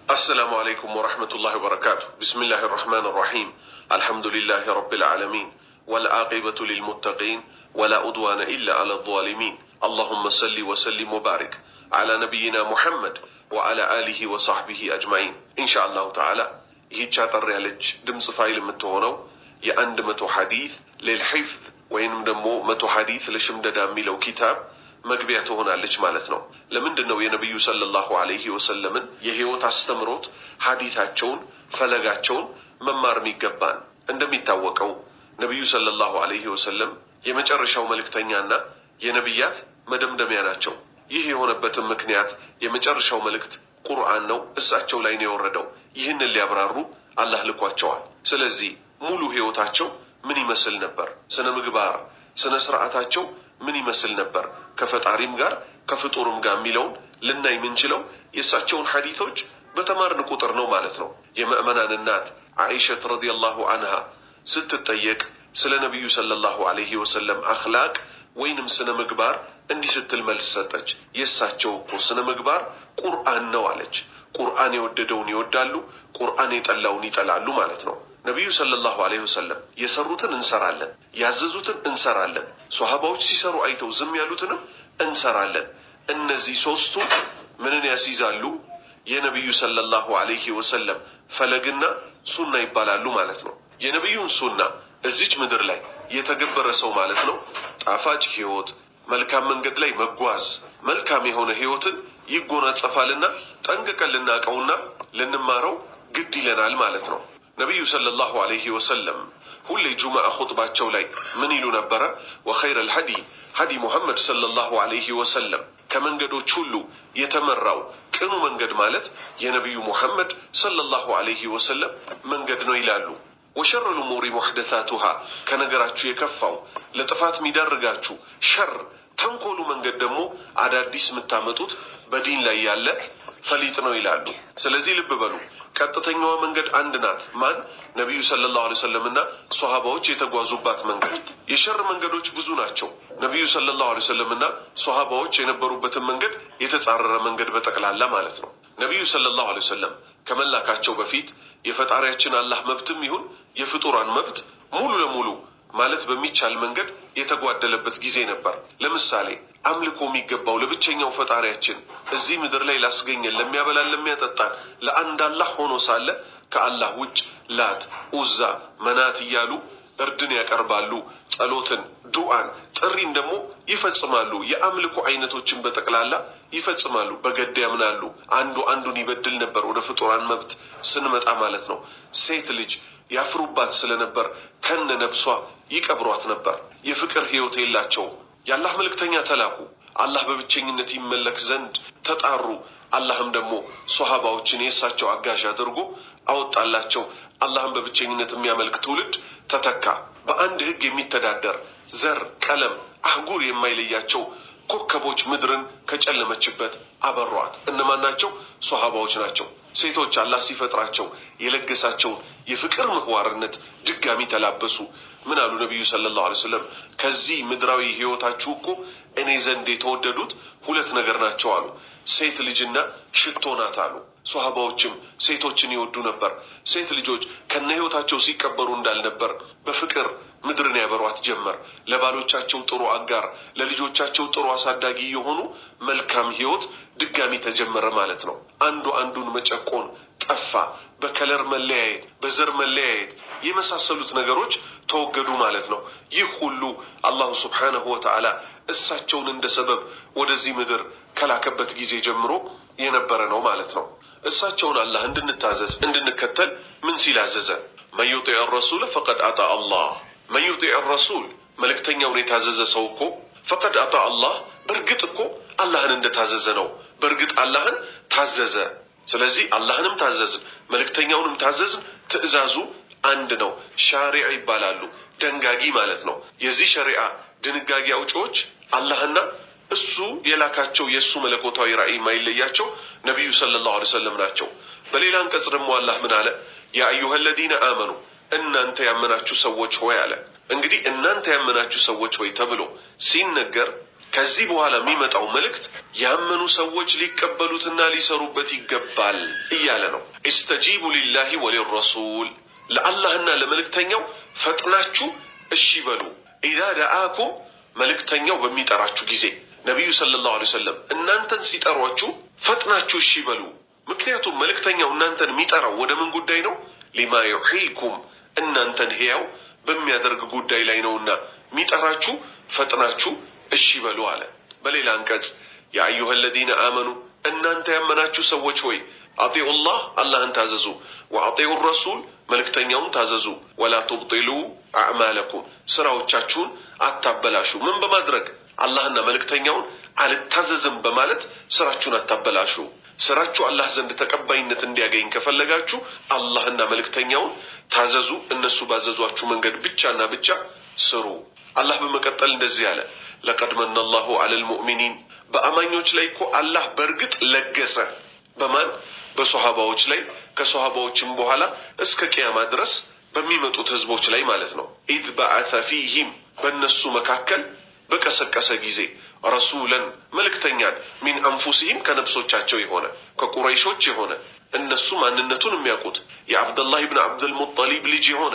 السلام عليكم ورحمة الله وبركاته. بسم الله الرحمن الرحيم. الحمد لله رب العالمين والعاقبة للمتقين ولا عدوان إلا على الظالمين. اللهم صل وسلم وبارك على نبينا محمد وعلى آله وصحبه أجمعين። إن شاء الله تعالى ይህች አጠር ያለች ድምፅ ፋይል የምትሆነው የ100 ሐዲስ للحفظ ወይንም ደግሞ 100 ሐዲስ ለሽምደዳ የሚለው ኪታብ መግቢያ ትሆናለች ማለት ነው። ለምንድን ነው የነቢዩ صلى الله عليه وسلم ን የህይወት አስተምሮት ሐዲሳቸውን ፈለጋቸውን መማር የሚገባን? እንደሚታወቀው ነቢዩ صلى الله عليه وسلم የመጨረሻው መልእክተኛና የነቢያት መደምደሚያ ናቸው። ይህ የሆነበትም ምክንያት የመጨረሻው መልእክት ቁርአን ነው፣ እሳቸው ላይ ነው የወረደው። ይህንን ሊያብራሩ አላህ ልኳቸዋል። ስለዚህ ሙሉ ህይወታቸው ምን ይመስል ነበር? ስነ ምግባር፣ ስነ ስርዓታቸው ምን ይመስል ነበር? ከፈጣሪም ጋር ከፍጡርም ጋር የሚለውን ልናይ የምንችለው የእሳቸውን ሐዲቶች በተማርን ቁጥር ነው ማለት ነው። የምዕመናን እናት ዓኢሸት رضي الله عنها ስትጠየቅ ስለ ነቢዩ صلى الله عليه وسلم أخلاق ወይንም ስነ ምግባር እንዲህ ስትል መልስ ሰጠች። የእሳቸው እኮ ስነ ምግባር ቁርአን ነው አለች። ቁርአን የወደደውን ይወዳሉ፣ ቁርአን የጠላውን ይጠላሉ ማለት ነው። ነቢዩ صلى الله عليه وسلم የሰሩትን እንሰራለን፣ ያዘዙትን እንሰራለን፣ ሶሃባዎች ሲሰሩ አይተው ዝም ያሉትንም እንሰራለን። እነዚህ ሶስቱ ምንን ያስይዛሉ? የነቢዩ صلى الله عليه وسلم ፈለግና ሱና ይባላሉ ማለት ነው። የነቢዩን ሱና እዚች ምድር ላይ የተገበረ ሰው ማለት ነው ጣፋጭ ህይወት፣ መልካም መንገድ ላይ መጓዝ፣ መልካም የሆነ ህይወትን ይጎናጸፋልና ጠንቅቀን ልናውቀውና ልንማረው ግድ ይለናል ማለት ነው። ነቢዩ صلى الله عليه وسلم ሁሌ ጁምዓ ኹጥባቸው ላይ ምን ይሉ ነበረ? وخير الهدي هدي محمد صلى الله عليه وسلم፣ ከመንገዶች ሁሉ የተመራው ቅኑ መንገድ ማለት የነቢዩ ሙሐመድ صلى الله عليه وسلم መንገድ ነው ይላሉ። وشر الأمور محدثاتها፣ ከነገራችሁ የከፋው ለጥፋት የሚዳርጋችሁ ሸር ተንኮሉ መንገድ ደግሞ አዳዲስ የምታመጡት በዲን ላይ ያለ ፈሊጥ ነው ይላሉ። ስለዚህ ልብ በሉ፣ ቀጥተኛዋ መንገድ አንድ ናት። ማን? ነቢዩ صلى الله عليه وسلم እና ሶሃባዎች የተጓዙባት መንገድ። የሸር መንገዶች ብዙ ናቸው። ነቢዩ صلى الله عليه وسلم እና ሶሃባዎች የነበሩበትን መንገድ የተጻረረ መንገድ በጠቅላላ ማለት ነው። ነቢዩ صلى الله عليه وسلم ከመላካቸው በፊት የፈጣሪያችን አላህ መብትም ይሁን የፍጡራን መብት ሙሉ ለሙሉ ማለት በሚቻል መንገድ የተጓደለበት ጊዜ ነበር። ለምሳሌ አምልኮ የሚገባው ለብቸኛው ፈጣሪያችን እዚህ ምድር ላይ ላስገኘን፣ ለሚያበላን፣ ለሚያጠጣን ለአንድ አላህ ሆኖ ሳለ ከአላህ ውጭ ላት፣ ኡዛ፣ መናት እያሉ እርድን ያቀርባሉ። ጸሎትን፣ ዱዓን፣ ጥሪን ደግሞ ይፈጽማሉ። የአምልኮ አይነቶችን በጠቅላላ ይፈጽማሉ። በገድ ያምናሉ። አንዱ አንዱን ይበድል ነበር። ወደ ፍጡራን መብት ስንመጣ ማለት ነው። ሴት ልጅ ያፍሩባት ስለነበር ከነ ነብሷ ይቀብሯት ነበር። የፍቅር ህይወት የላቸውም። የአላህ መልእክተኛ ተላኩ። አላህ በብቸኝነት ይመለክ ዘንድ ተጣሩ። አላህም ደግሞ ሶሃባዎችን የእሳቸው አጋዥ አድርጎ አወጣላቸው። አላህም በብቸኝነት የሚያመልክ ትውልድ ተተካ። በአንድ ህግ የሚተዳደር ዘር፣ ቀለም፣ አህጉር የማይለያቸው ኮከቦች ምድርን ከጨለመችበት አበሯት። እነማን ናቸው? ሶሃባዎች ናቸው። ሴቶች አላህ ሲፈጥራቸው የለገሳቸውን የፍቅር ምህዋርነት ድጋሚ ተላበሱ። ምን አሉ ነቢዩ صلى الله عليه وسلم? ከዚህ ምድራዊ ህይወታችሁ እኮ እኔ ዘንድ የተወደዱት ሁለት ነገር ናቸው አሉ። ሴት ልጅና ሽቶ ናት አሉ። ሶሃባዎችም ሴቶችን ይወዱ ነበር። ሴት ልጆች ከነ ህይወታቸው ሲቀበሩ እንዳልነበር በፍቅር ምድርን ያበሯት ጀመር። ለባሎቻቸው ጥሩ አጋር፣ ለልጆቻቸው ጥሩ አሳዳጊ የሆኑ መልካም ህይወት ድጋሚ ተጀመረ ማለት ነው። አንዱ አንዱን መጨቆን ጠፋ። በ color መለያየት፣ በዘር መለያየት የመሳሰሉት ነገሮች ተወገዱ ማለት ነው። ይህ ሁሉ الله سبحانه وتعالى እሳቸውን እንደ ሰበብ ወደዚህ ምድር ከላከበት ጊዜ ጀምሮ የነበረ ነው ማለት ነው። እሳቸውን አላህ እንድንታዘዝ እንድንከተል ምን ሲል አዘዘ? من يطع الرسول فقد أطاع الله። من يطع الرسول፣ መልእክተኛውን የታዘዘ ሰው እኮ فقد أطاع الله፣ በእርግጥ እኮ አላህን እንደታዘዘ ነው። በእርግጥ አላህን ታዘዘ። ስለዚህ አላህንም ታዘዝን መልእክተኛውንም ታዘዝን፣ ትዕዛዙ አንድ ነው። ሻሪዕ ይባላሉ፣ ደንጋጊ ማለት ነው። የዚህ ሸሪዓ ድንጋጌ አውጪዎች አላህና እሱ የላካቸው የእሱ መለኮታዊ ራዕይ የማይለያቸው ነቢዩ صلى الله عليه وسلم ናቸው። በሌላ አንቀጽ ደግሞ አላህ ምን አለ? يا أيها الذين آمنوا፣ እናንተ ያመናችሁ ሰዎች ሆይ አለ። እንግዲህ እናንተ ያመናችሁ ሰዎች ሆይ ተብሎ ሲነገር ከዚህ በኋላ የሚመጣው መልእክት ያመኑ ሰዎች ሊቀበሉትና ሊሰሩበት ይገባል እያለ ነው። استجيبوا لله وللرسول ለአላህና ለመልእክተኛው ፈጥናችሁ እሺ በሉ። إذا دعاكم መልእክተኛው በሚጠራችሁ ጊዜ ነቢዩ صلى الله عليه وسلم እናንተን ሲጠሯችሁ ፈጥናችሁ እሺ በሉ። ምክንያቱም መልእክተኛው እናንተን የሚጠራው ወደ ምን ጉዳይ ነው? لما يحييكم እናንተን ሕያው በሚያደርግ ጉዳይ ላይ ነውና የሚጠራችሁ ፈጥናችሁ እሺ በሉ አለ። በሌላ አንቀጽ يا أيها الذين آمنوا እናንተ ያመናችሁ ሰዎች ሆይ أطيعوا الله አላህን ታዘዙ፣ وأطيعوا الرسول መልእክተኛውን ታዘዙ፣ ولا تبطلوا أعمالكم ስራዎቻችሁን አታበላሹ። ምን በማድረግ? አላህና መልእክተኛውን አልታዘዝም በማለት ስራችሁን አታበላሹ። ስራችሁ አላህ ዘንድ ተቀባይነት እንዲያገኝ ከፈለጋችሁ አላህና መልእክተኛውን ታዘዙ። እነሱ ባዘዟችሁ መንገድ ብቻና ብቻ ስሩ። አላህ በመቀጠል እንደዚህ አለ፣ لقد من الله على المؤمنين በአማኞች ላይ እኮ አላህ በእርግጥ ለገሰ። በማን? በሶሃባዎች ላይ፣ ከሶሃባዎችም በኋላ እስከ ቅያማ ድረስ በሚመጡት ህዝቦች ላይ ማለት ነው። إذ بعث فيهم በእነሱ መካከል በቀሰቀሰ ጊዜ رسولا መልእክተኛን من أنفسهم ከነፍሶቻቸው የሆነ፣ ከቁረይሾች የሆነ፣ እነሱ ማንነቱን የሚያውቁት፣ የአብደላህ ብን አብደልሙጠሊብ ልጅ የሆነ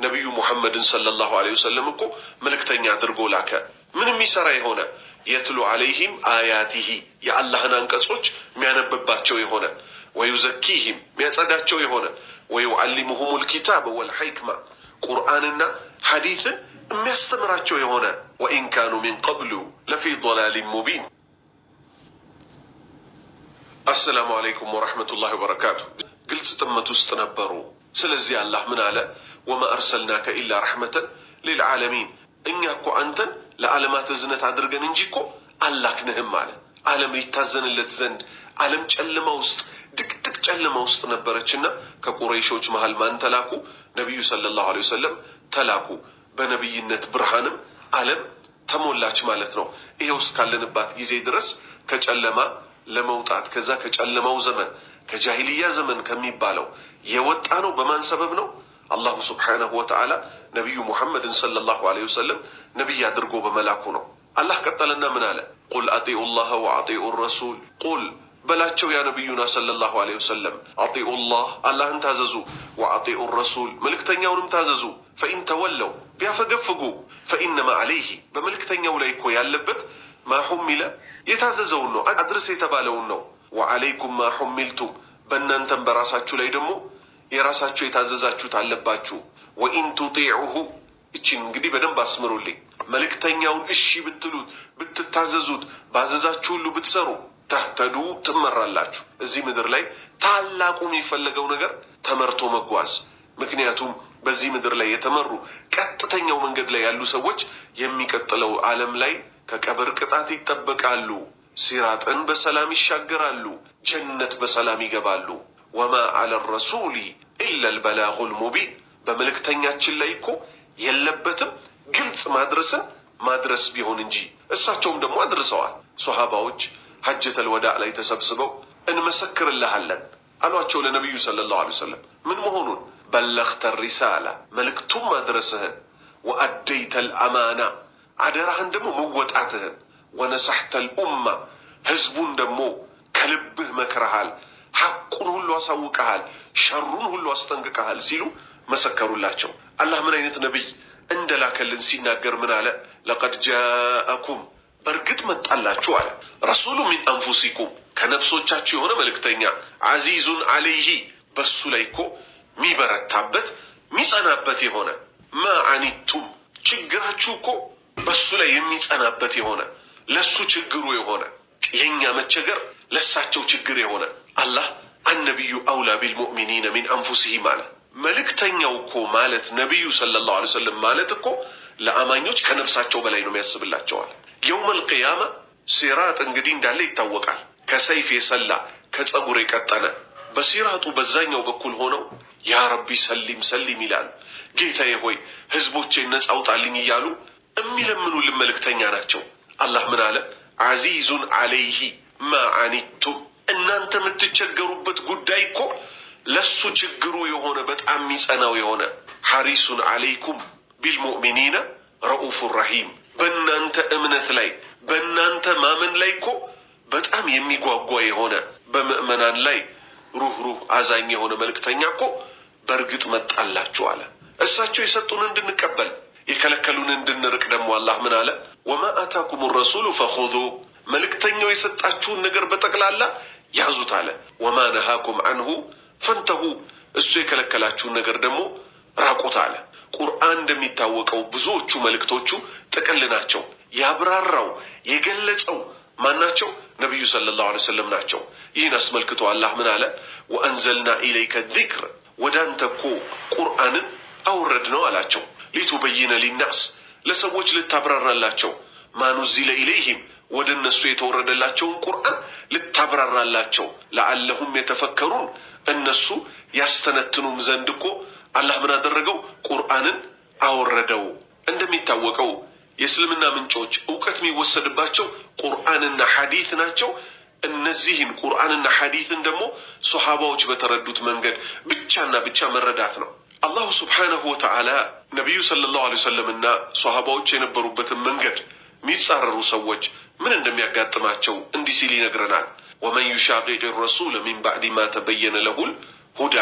ነቢዩ ሙሐመድን صلى الله عليه وسلم እኮ መልእክተኛ አድርጎ ላከ። ምን የሚሰራ የሆነ? يتلو عليهم آياته የአላህን አንቀጾች የሚያነብባቸው የሆነ፣ ويزكيهم የሚያጸዳቸው የሆነ፣ ويعلمهم الكتاب والحكمة ቁርአንና ሐዲትን የሚያስተምራቸው የሆነ፣ وإن كانوا من قبل لفي ضلال مبين። السلام عليكم ورحمة الله وبركاته። ግልጽ ጥመት ውስጥ ነበሩ። ስለዚህ አላህ ምን አለ? وما أرسلناك إلا رحمة للعالمين እኛ እኮ አንተን ለዓለማት እዝነት አድርገን እንጂ እኮ አላክንህም አለ። ዓለም ሊታዘንለት ዘንድ ዓለም ጨለማ ውስጥ፣ ድቅድቅ ጨለማ ውስጥ ነበረችና ከቁረይሾች መሃል ማን ተላኩ? ነቢዩ صلى الله عليه وسلم ተላኩ። በነቢይነት ብርሃንም ዓለም ተሞላች ማለት ነው። ይሄው እስካለንባት ጊዜ ድረስ ከጨለማ ለመውጣት፣ ከዛ ከጨለማው ዘመን፣ ከጃሂልያ ዘመን ከሚባለው የወጣ ነው። በማን ሰበብ ነው? الله سبحانه وتعالى ነቢዩ ሙሐመድን صلى الله عليه وسلم ነቢይ አድርጎ በመላኩ ነው። አላህ ቀጠለና ምን አለ? قل أطيعوا الله وأطيعوا الرسول قل በላቸው يا نبينا صلى الله عليه وسلم أطيعوا الله አላህን ታዘዙ፣ وأطيعوا الرسول መልእክተኛውንም ታዘዙ። فإن تولوا ቢያፈገፍጉ فإنما عليه በመልእክተኛው ላይ እኮ ያለበት ما حمل የታዘዘውን ነው፣ አድርስ የተባለውን ነው። وعليكم ما حملتم በእናንተም በራሳችሁ ላይ ደግሞ የራሳችሁ የታዘዛችሁት አለባችሁ። وإن تطيعوه እቺን እንግዲህ በደንብ አስምሩልኝ። መልእክተኛውን እሺ ብትሉት፣ ብትታዘዙት፣ ባዘዛችሁ ሁሉ ብትሰሩ تهتدوا ትመራላችሁ። እዚህ ምድር ላይ ታላቁ የሚፈለገው ነገር ተመርቶ መጓዝ። ምክንያቱም በዚህ ምድር ላይ የተመሩ፣ ቀጥተኛው መንገድ ላይ ያሉ ሰዎች የሚቀጥለው ዓለም ላይ ከቀብር ቅጣት ይጠበቃሉ። ሲራጥን በሰላም ይሻገራሉ። ጀነት በሰላም ይገባሉ። وما على الرسول إلا البلاغ المبين በመልእክተኛችን ላይ እኮ የለበትም ግልጽ ማድረስን ማድረስ ቢሆን እንጂ። እሳቸውም ደግሞ አድርሰዋል። ሶሃባዎች حجة الوداع ላይ ተሰብስበው እንመሰክርልሃለን አሏቸው ለነቢዩ صلى الله عليه وسلم ምን መሆኑን፣ بلغت الرسالة መልእክቱም ማድረስህን፣ وأديت الأمانة አደራህን ደግሞ መወጣትህን፣ ونصحت الأمة ህዝቡን ደግሞ ከልብህ መክረሃል፣ ሐቁን ሁሉ አሳውቀሃል፣ ሸሩን ሁሉ አስጠንቅቀሃል ሲሉ መሰከሩላቸው። አላህ ምን አይነት ነቢይ እንደላከልን ሲናገር ምን አለ? لقد جاءكم በእርግጥ መጣላችሁ አለ رسول من أنفسكم ከነፍሶቻችሁ የሆነ መልእክተኛ፣ عزيز عليه በሱ ላይ እኮ ሚበረታበት ሚጸናበት የሆነ፣ ما عنتم ችግራችሁ እኮ በሱ ላይ የሚጸናበት የሆነ፣ ለሱ ችግሩ የሆነ፣ የእኛ መቸገር ለሳቸው ችግር የሆነ። አላህ النبي أولى بالمؤمنين من أنفسهم አለ። መልእክተኛው እኮ ማለት ነቢዩ صلى الله عليه وسلم ማለት እኮ ለአማኞች ከነፍሳቸው በላይ ነው የሚያስብላቸዋል። يوم القيامة ሲራጥ እንግዲህ እንዳለ ይታወቃል። ከሰይፍ የሰላ፣ ከጸጉር የቀጠነ። በሲራጡ በዛኛው በኩል ሆነው يا ربي سلم سلم ይላሉ። ጌታዬ ሆይ ህዝቦቼን ነጻ አውጣልኝ እያሉ የሚለምኑልን መልእክተኛ ናቸው። አላህ ምን አለ? عزيز عليه ما عنتم እናንተ የምትቸገሩበት ጉዳይ እኮ ለሱ ችግሩ የሆነ፣ በጣም የሚጸናው የሆነ፣ حريص عليكم بالمؤمنين رءوف رحيم በእናንተ እምነት ላይ በእናንተ ማመን ላይ እኮ በጣም የሚጓጓ የሆነ በምእመናን ላይ ሩህ አዛኝ የሆነ መልእክተኛ እኮ በእርግጥ መጣላችሁ አለ። እሳቸው የሰጡን እንድንቀበል የከለከሉን እንድንርቅ ደግሞ አላህ ምን አለ? ወማ አታኩም ረሱሉ ፈኹዙ፣ መልእክተኛው የሰጣችሁን ነገር በጠቅላላ ያዙት አለ። ወማ ነሃኩም አንሁ ፈንተሁ፣ እሱ የከለከላችሁን ነገር ደግሞ ራቁት አለ። ቁርአን እንደሚታወቀው ብዙዎቹ መልእክቶቹ ጥቅል ናቸው። ያብራራው የገለጸው ማናቸው? ነቢዩ ሰለላሁ ዐለይሂ ወሰለም ናቸው። ይህን አስመልክቶ አላህ ምን አለ? ወአንዘልና ኢለይከ ዚክር፣ ወደ አንተ እኮ ቁርአንን አወረድነው አላቸው። ሊቱበይነ ሊናስ፣ ለሰዎች ልታብራራላቸው፣ ማኑዚለ ኢለይሂም፣ ወደ እነሱ የተወረደላቸውን ቁርአን ልታብራራላቸው፣ ለአለሁም የተፈከሩን፣ እነሱ ያስተነትኑም ዘንድ እኮ አላህ ምን አደረገው? ቁርአንን አወረደው። እንደሚታወቀው የእስልምና ምንጮች እውቀት የሚወሰድባቸው ቁርአንና ሐዲት ናቸው። እነዚህን ቁርአንና ሐዲትን ደግሞ ሶሃባዎች በተረዱት መንገድ ብቻና ብቻ መረዳት ነው። አላሁ ስብሓነሁ ወተዓላ ነቢዩ ሰለላሁ ዐለይሂ ወሰለምና ሶሃባዎች የነበሩበትን መንገድ የሚጻረሩ ሰዎች ምን እንደሚያጋጥማቸው እንዲህ ሲል ይነግረናል። ወመን ዩሻቂቅ ረሱለ ሚን ባዕዲ ማ ተበየነ ለሁል ሁዳ፣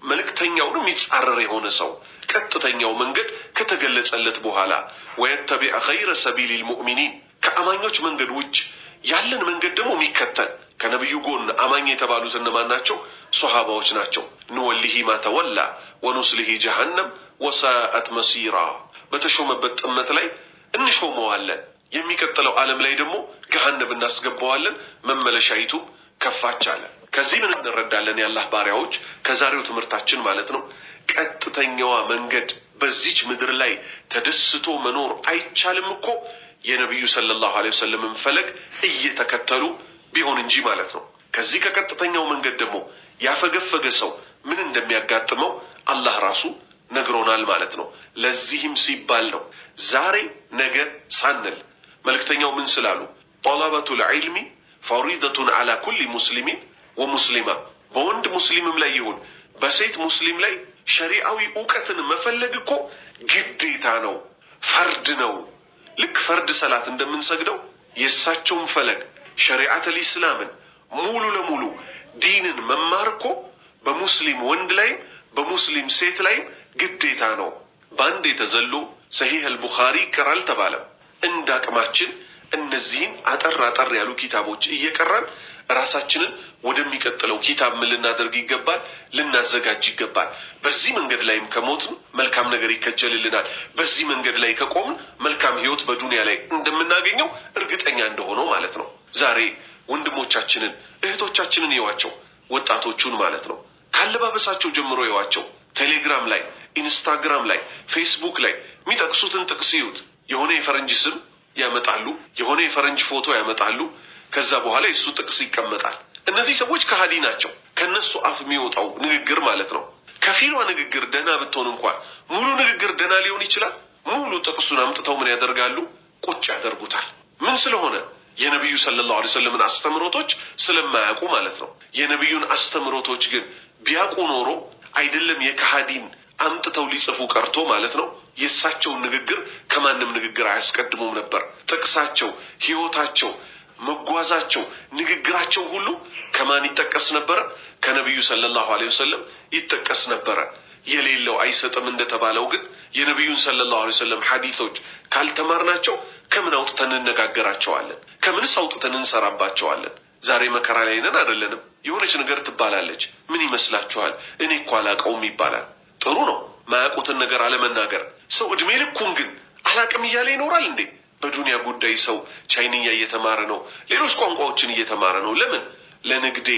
መልእክተኛውን የሚጻረር የሆነ ሰው ቀጥተኛው መንገድ ከተገለጸለት በኋላ፣ ወየተቢዕ ገይረ ሰቢሊል ሙእሚኒን፣ ከአማኞች መንገድ ውጭ ያለን መንገድ ደግሞ የሚከተል፣ ከነቢዩ ጎን አማኝ የተባሉት እነማን ናቸው? ሶሃባዎች ናቸው። ንወሊሂ ማ ተወላ ወኑስሊሂ ጀሀነም ወሳአት መሲራ፣ በተሾመበት ጥመት ላይ እንሾመዋለን። የሚቀጥለው ዓለም ላይ ደግሞ ገሃነም እናስገባዋለን። መመለሻይቱም ከፋች አለ። ከዚህ ምን እንረዳለን? የአላህ ባሪያዎች ከዛሬው ትምህርታችን ማለት ነው፣ ቀጥተኛዋ መንገድ በዚች ምድር ላይ ተደስቶ መኖር አይቻልም እኮ የነቢዩ ሰለላሁ ዐለይሂ ወሰለምን ፈለግ እየተከተሉ ቢሆን እንጂ ማለት ነው። ከዚህ ከቀጥተኛው መንገድ ደግሞ ያፈገፈገ ሰው ምን እንደሚያጋጥመው አላህ ራሱ ነግሮናል ማለት ነው። ለዚህም ሲባል ነው ዛሬ ነገ ሳንል መልእክተኛው ምን ስላሉ፣ ጠለበቱል ዒልሚ ፈሪደቱን ዐላ ኩሊ ሙስሊሚን ወሙስሊማ፣ በወንድ ሙስሊምም ላይ ይሁን በሴት ሙስሊም ላይ ሸሪዓዊ እውቀትን መፈለግ እኮ ግዴታ ነው፣ ፈርድ ነው። ልክ ፈርድ ሰላት እንደምንሰግደው የእሳቸውን ፈለግ ሸሪዓተል ኢስላምን ሙሉ ለሙሉ ዲንን መማር እኮ በሙስሊም ወንድ ላይም በሙስሊም ሴት ላይም ግዴታ ነው። በአንድ የተዘሎ ሰሂህ አልቡኻሪ ይቀራል አልተባለም። እንደ አቅማችን እነዚህን አጠር አጠር ያሉ ኪታቦች እየቀራን ራሳችንን ወደሚቀጥለው ኪታብ ምን ልናደርግ ይገባል? ልናዘጋጅ ይገባል። በዚህ መንገድ ላይም ከሞትን መልካም ነገር ይከጀልልናል። በዚህ መንገድ ላይ ከቆምን መልካም ህይወት በዱንያ ላይ እንደምናገኘው እርግጠኛ እንደሆነው ማለት ነው። ዛሬ ወንድሞቻችንን እህቶቻችንን ይዋቸው፣ ወጣቶቹን ማለት ነው። ካለባበሳቸው ጀምሮ ይዋቸው። ቴሌግራም ላይ፣ ኢንስታግራም ላይ፣ ፌስቡክ ላይ የሚጠቅሱትን ጥቅስ ይዩት። የሆነ የፈረንጅ ስም ያመጣሉ፣ የሆነ የፈረንጅ ፎቶ ያመጣሉ። ከዛ በኋላ የሱ ጥቅስ ይቀመጣል። እነዚህ ሰዎች ከሃዲ ናቸው። ከነሱ አፍ የሚወጣው ንግግር ማለት ነው። ከፊሏ ንግግር ደህና ብትሆን እንኳን ሙሉ ንግግር ደህና ሊሆን ይችላል። ሙሉ ጥቅሱን አምጥተው ምን ያደርጋሉ? ቁጭ ያደርጉታል። ምን ስለሆነ? የነቢዩ ሰለላሁ ዐለይሂ ወሰለምን አስተምሮቶች ስለማያውቁ ማለት ነው። የነቢዩን አስተምሮቶች ግን ቢያውቁ ኖሮ አይደለም የከሃዲን አምጥተው ሊጽፉ ቀርቶ ማለት ነው፣ የእሳቸውን ንግግር ከማንም ንግግር አያስቀድሙም ነበር። ጥቅሳቸው፣ ህይወታቸው፣ መጓዛቸው፣ ንግግራቸው ሁሉ ከማን ይጠቀስ ነበረ? ከነቢዩ ሰለላሁ ዐለይሂ ወሰለም ይጠቀስ ነበረ። የሌለው አይሰጥም እንደተባለው ግን የነቢዩን ሰለላሁ ዐለይሂ ወሰለም ሐዲሶች ካልተማርናቸው ከምን አውጥተን እንነጋገራቸዋለን? ከምንስ አውጥተን እንሰራባቸዋለን? ዛሬ መከራ ላይ ነን አይደለንም? የሆነች ነገር ትባላለች። ምን ይመስላችኋል? እኔ እኮ አላውቀውም ይባላል። ጥሩ ነው ማያውቁትን ነገር አለመናገር። ሰው እድሜ ልኩን ግን አላቅም እያለ ይኖራል እንዴ? በዱንያ ጉዳይ ሰው ቻይንኛ እየተማረ ነው፣ ሌሎች ቋንቋዎችን እየተማረ ነው። ለምን? ለንግዴ፣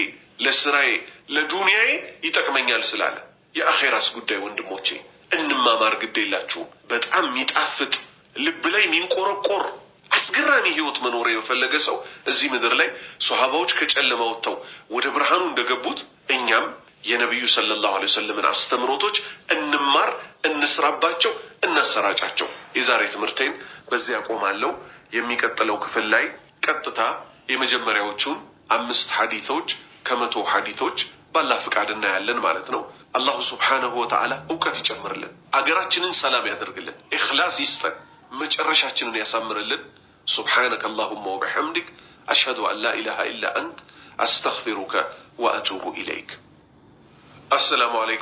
ለስራዬ፣ ለዱንያዬ ይጠቅመኛል ስላለ። የአኼራስ ጉዳይ ወንድሞቼ እንማማር፣ ግድ የላችሁም። በጣም የሚጣፍጥ ልብ ላይ የሚንቆረቆር አስገራሚ ህይወት መኖር የፈለገ ሰው እዚህ ምድር ላይ ሶሃባዎች ከጨለማ ወጥተው ወደ ብርሃኑ እንደገቡት እኛም የነቢዩ ሰለላሁ ዐለይሂ ወሰለምን አስተምሮቶች እንማር፣ እንስራባቸው፣ እናሰራጫቸው። የዛሬ ትምህርቴን በዚህ አቆማለሁ። የሚቀጥለው ክፍል ላይ ቀጥታ የመጀመሪያዎቹን 5 ሐዲቶች ከ100 ሐዲቶች ባላህ ፍቃድ እናያለን ማለት ነው። አላሁ ሱብሓነሁ ወተዓላ እውቀት ይጨምርልን፣ አገራችንን ሰላም ያደርግልን፣ ኢኽላስ ይስጠን፣ መጨረሻችንን ያሳምርልን። سبحانك اللهم وبحمدك أشهد أن لا إله إلا أنت أستغفرك وأتوب إليك። السلام عليكم.